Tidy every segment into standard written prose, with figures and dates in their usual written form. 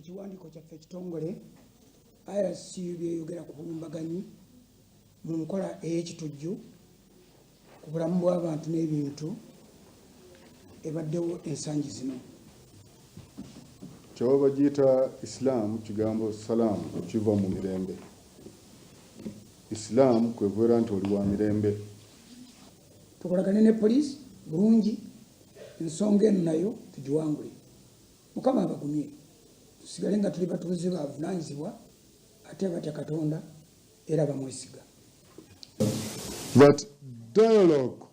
Ekiwandiiko kyaffe ekitongole IRCU byeyogera ku bulumbaganyi mu nkola ey'ekitujju ku bulamu bw'abantu n'ebintu ebaddewo ensangi zino. Kyaba bagiyita Islam, kigambo salaamu, kiva mu mirembe. Islam kwe kubeera nti oli wa mirembe. Tukolagane ne poliisi bulungi, ensonga eno nayo tugiwangule. Mukama abagumye, tusigale nga tuli batuuze bavunaanyizibwa ate batya Katonda era bamwesiga. That dialogue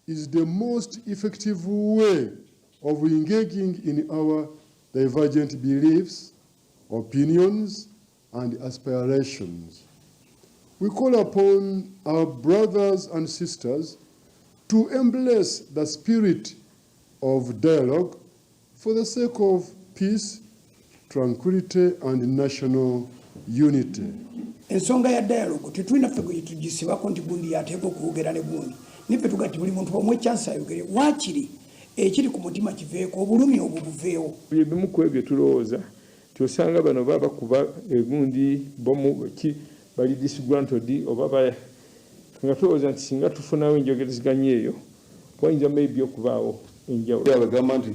is the most effective way of engaging in our divergent beliefs, opinions, and aspirations. We call upon our brothers and sisters to embrace the spirit of dialogue for the sake of peace, tranquility, and national unity. Ensonga ya dialogue tetulina ffe gwe tugisibako nti gundi yateeka okwogera ne gundi, niffe tuga nti buli muntu omuwe chance ayogere, waakiri ekiri ku mutima kiveeko, obulumi obwo buveewo. Ebimu ku ebyo tulowooza nti osanga bano baba bakuba egundi bomu ki bali disgruntled oba nga tulowooza nti singa tufunawo enjogerezeganya eyo, wayinza maybe okubaawo enjawulo. Bagamba nti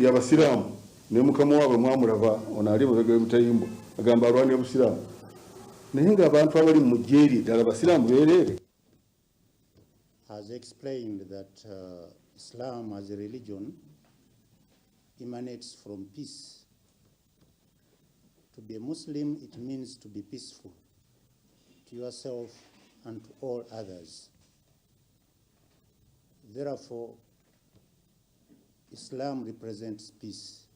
yabasiraamu ne mukama waabwe mwamulaba ono ali mabega w'emitayimbwa agamba alwanira busiraamu, naye ng'abantu abali mu jeeri ddala basiraamu beereere. Has explained that Islam as a religion emanates from peace. To be a Muslim, it means to be peaceful to yourself and to all others. Therefore, Islam represents peace.